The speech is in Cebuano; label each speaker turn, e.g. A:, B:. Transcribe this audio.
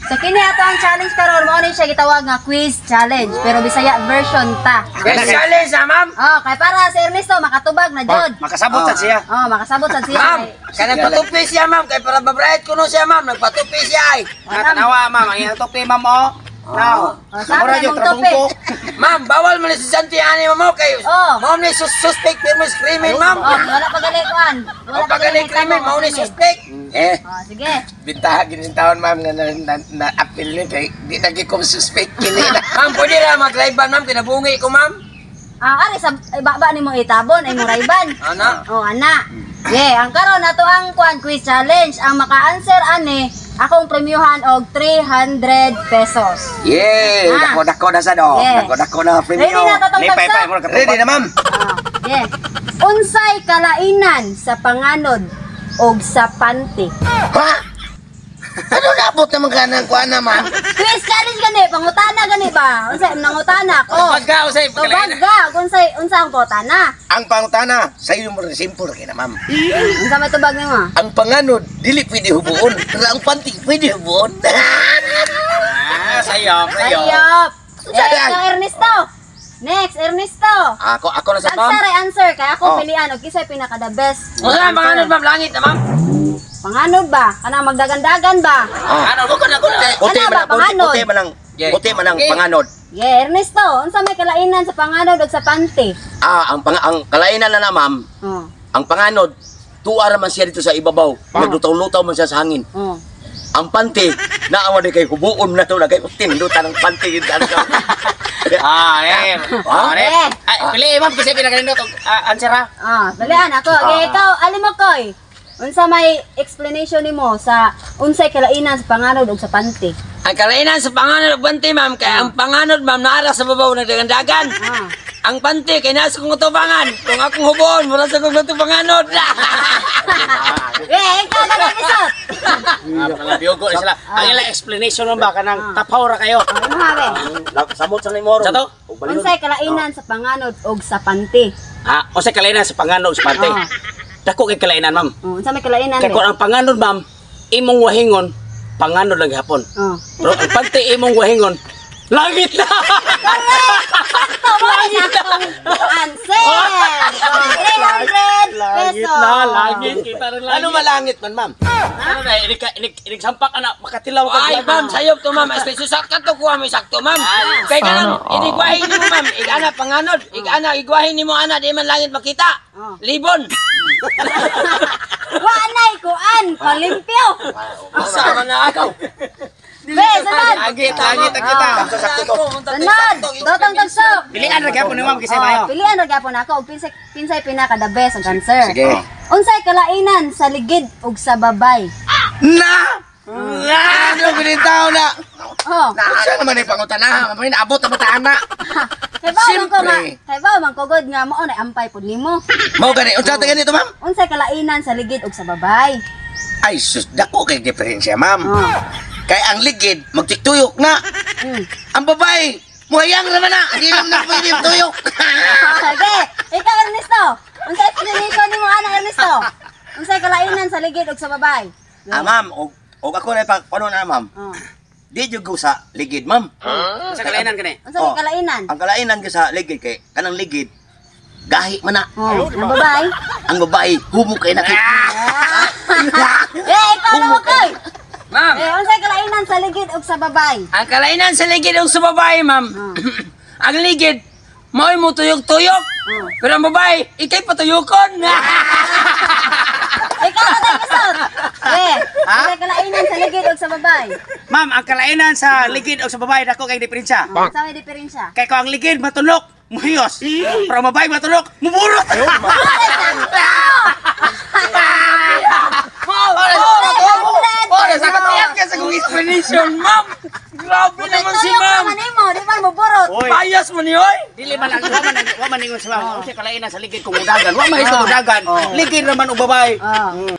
A: So kini ato ang challenge karon, mao ni siya gitawag nga quiz challenge, pero Bisaya version ta.
B: Quiz challenge ah, ma'am.
A: Oh, kay para si Ernesto makatubag na jud.
C: Makasabot sad siya.
A: Oh, makasabot sad siya.
B: Ma'am, kay nagpatupi siya, ma'am, kay para babright kuno siya, ma'am, nagpatupi siya ay.
C: Natanawa, ma'am, ang iyang tupi, ma'am, oh. Now,
A: Oh, sabi
C: mura
A: na
C: yung
A: mong
C: trabong
A: tupi.
C: ko.
B: Ma'am, bawal man ni estudyante ani, ma'am, oh, kay
A: Oh.
B: ma'am ni suspect pero mo krimen, ma'am.
A: Oh, wala pa gali kuan.
B: Wala pa gali krimen, mao ni suspect.
D: Eh,
A: Oh, sige.
D: bintaha gini taon, ma'am, nga na appeal ni kay di na gyud ko suspect kini na.
B: Ma'am, pwede ra maglaiban, ma'am, kinabungi ko, ma'am.
A: Ah, ari sa ibaba nimo itabon ay murayban.
B: Ana.
A: Oh, ana. Yeah, ang karon nato ang kuan quiz challenge. Ang maka-answer ani, akong premyuhan og 300 pesos.
D: Yay!
A: Ah.
D: Dako dako na sa do.
A: Yes.
D: Dako dako na
A: Ready
D: premium.
A: na tatong
C: Lipay
A: tagsa?
C: pa, mura katubag.
D: Ready na, ma'am.
A: Ah, yeah. Unsay kalainan sa panganod og sa panty?
D: Ha? Ano naabot naman ka ng kuan na, ma'am?
A: Quiz challenge gani, pangutana gani ba? Unsay nangutana ko?
C: Tubag ka, unsay
A: Tubag ka, unsay unsa ang pangutana?
D: Ang pangutana, sa iyo mo rin simple kay na, ma'am.
A: Unsa may tubag nimo?
D: Ang panganod, dili pwede hubuon. Pero ang panty, pwede hubuon.
C: Ah, sayop, sayop.
A: Sayop.
D: Unsa
A: Eh,
D: dan?
A: ikaw, Ernesto. Next, Ernesto.
D: Ako na sa ma'am.
A: Tagsa ray answer kay ako
D: Oh.
A: pilian og kisay pinaka the best.
B: Unsa ang panganod, ma'am, langit na, ma'am.
A: Panganod ba? Kanang magdagandagan ba?
D: Ah.
C: Ano, ko na ko na.
D: Puti
A: Ano
D: man
A: ba,
D: ang puti,
A: panganod?
D: puti man ang
B: Yeah.
D: puti man ang
B: Okay.
D: panganod.
A: Yeah, Ernesto, unsa may kalainan sa panganod ug sa panty?
D: Ah, ang kalainan na na, ma'am,
A: Oh.
D: ang panganod, tuwa ra man siya dito sa ibabaw. Naglutaw-lutaw man siya sa hangin.
A: Oh.
D: Ang panty, naawa di kay hubuon na to na kay tindutan ng panty.
C: Ah, eh.
D: Ah?
C: Ah, eh. Ay, pili, ma'am, kasi pinagalindot og answer ha.
A: Ah, balian ako. Okay, ikaw, Alimokoy. Unsa may explanation nimo sa unsay kalainan sa panganod ug sa panty?
B: Ang kalainan sa panganod ug panty, ma'am, kay ang panganod, ma'am, naara sa babaw nagdagandagan.
A: Ah.
B: Ang panty kay nasa kong utubangan. Kung akong huboon, wala sa kong utubanganod.
A: Eh, ikaw na lang isot.
C: Ah, mga biyugo na sila. Ang ilang explanation man ba kanang tapaw ra kayo.
A: Ano ha, be?
D: Samot sa nimo
C: Sa to?
A: Unsay kalainan sa panganod ug sa panty?
C: Ah, unsay kalainan sa panganod sa panty?
A: Ah.
C: Dako kay kalainan, ma'am.
A: Oh, unsa may kalainan?
C: Kay
A: Be?
C: kung ang panganod, ma'am, imong wahingon, panganod lang gihapon.
A: Oh.
C: Pero ang panty imong wahingon, langit na.
A: Sakto mo saktong answer. Oh, 300
C: Langit
A: pesos.
C: na, langit kita rin langit.
D: Ano malangit man, ma'am?
C: Ano na, inig sampak ana makatilaw ka.
B: Ay, ma'am, sayop to, ma'am. Especially sakto to kuha mo sakto, ma'am. Kay kanang inigwahin nimo, ma'am. Igana panganod, igana igwahin nimo ana di man langit makita.
A: Oh.
B: Libon.
A: Wa nay kuan, palimpyo.
B: Asa man na ako.
A: Be, sunod.
C: Langit, langit ang kita.
D: Sakto to.
A: Sunod. Dotong tagso.
C: Pilian ra gyapon ni ma'am kasi
A: Oh,
C: tayo.
A: pilian ra gyapon ako og pinsay pinsay pinaka the best ang answer.
D: Sige.
A: Unsay kalainan sa ligid ug sa babay?
D: Na! Na! Ano ginitaw na?
A: Oh.
D: Unsa naman ay pangutana? Mamay naabot ang bataan na.
A: Kay ba man ko ma,
D: Siyempre.
A: kay ba man ko god nga mao na ampay pud nimo.
D: Mao gani, unsa ta ganito, ma'am?
A: Unsay kalainan sa ligid ug sa babay?
D: Ay sus, dako kay diferensya, ma'am.
A: Oh.
D: Kay ang ligid magtiktuyok na. Ang babae, muhayang naman na. Hindi naman na pwede tuyok.
A: Okay, ikaw Ernesto. Unsay explanation nimo ana Ernesto? Unsay kalainan sa ligid ug sa babay?
D: Ah, ma'am, og ako na pa ano na, ma'am.
A: Oh.
D: Di jud ko sa ligid, ma'am.
C: Sa kalainan kani.
A: Unsay
D: Oh.
A: kalainan?
D: Ang kalainan ko sa ligid kay kanang ligid gahi man na.
A: Oh, ang babae.
D: Ang babae humo kay na kay.
A: Eh, ikaw naman koy.
B: Ma'am,
A: Eh, unsay kalainan sa ligid ug sa babay?
B: ang kalainan sa ligid ug sa babae, ma'am. Ang ligid, mao'y mo tuyok-tuyok. Pero ang babae, ikay patuyokon.
A: Ikaw na tayo isot. Eh, unsay kalainan sa ligid ug sa babay?
C: Ma'am, ang kalainan sa ligid o sa babae dako kay diferensya.
A: Oh, unsa may diferensya?
C: Kay kung ang ligid matulok, muhiyos. Pero ang babae matulok, muburot.
D: Ora sa katayan ka sa kong
B: Explanation, ma'am. Grabe naman si
A: Tuyok
B: ma'am.
A: naman nimo, di man mo burot.
C: Oy.
B: Bias mo ni oy.
C: Dili man ang wa man ingon sa ma'am. Unsay kalainan sa ligid kung udagan? Wa man sa udagan. Ligid raman og babae.
A: Oh.